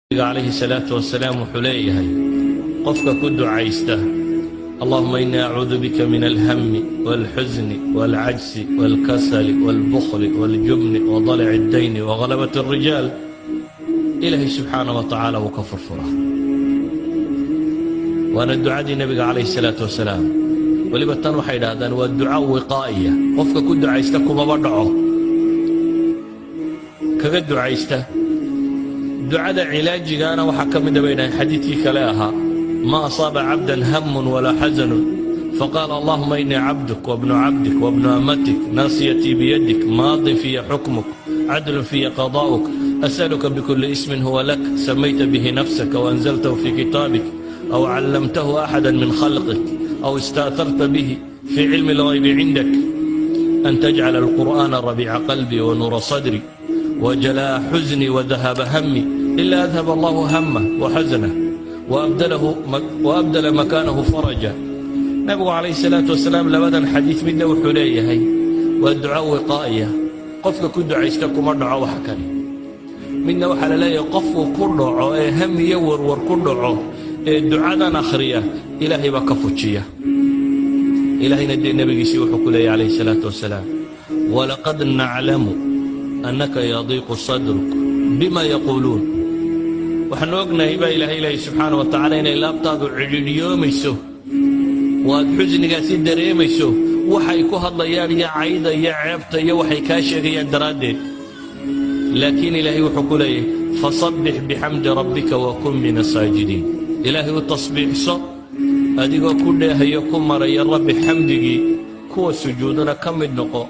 Nabiga calayhi salaatu wasalaam wuxuu leeyahay: qofka ku ducaysta "اللهم إني أعوذ بك من الهم والحزن والعجز والكسل والبخل والجبن وضلع الدين وغلبة الرجال, Ilaahay subxaana wa tacaala wuu ka furfuraa. Waana ducadii Nebiga calayhi salaatu wasalaam. Weliba tan waxay idhahdaan waa duca wiqaa'iya, qofka ku ducaysta kumaba dhaco kaga ducaysta. Ducada cilaajigaana waxaa ka mida bay dhahaen xadiidkii kale ahaa: "ما أصاب عبدا هم ولا حزن فقال: اللهم إني عبدك وابن عبدك وابن أمتك، ناصيتي بيدك، ماض في حكمك، عدل في قضاؤك، أسألك بكل اسم هو لك سميت به نفسك أو أنزلته في كتابك أو علمته أحدا من خلقك أو استأثرت به في علم الغيب عندك، أن تجعل القرآن ربيع قلبي ونور صدري وجلاء حزني وذهاب همي، إلا أذهب الله همه وحزنه وأبدل مكانه فرجا." Nabigu calayhi salaatu wasalaam labadan xadiid midna wuxuu leeyahay waa duco wiqaa'iya, qofka ku ducaysta kuma dhaco wax kale. Midna waxaa la leeyahay qofku ku dhaco ee ham iyo warwar ku dhaco ee ducadan akhriya, Ilaahay baa ka fujiya. Ilaahayna dee nebigiisii wuxuu ku leeyahy calayhi salaatu wasalaam: "ولقد نعلم أنك يضيق صدرك بما يقولون." Waxaanu ognahay baa Ilaahay leeyahy subxaana wa tacaala inay laabtaadu cidhidhiyoomayso oo aad xusnigaasi dareemayso waxay ku hadlayaan iyo cayda iyo ceebta iyo waxay kaa sheegayaan daraaddeed. Laakiin Ilaahay wuxuu ku leeyahy: "فسبح بحمد ربك وكن من الساجدين." Ilaahay u tasbiixso adigoo ku dheehayo, ku maraya Rabbi xamdigii, kuwa sujuudana ka mid noqo.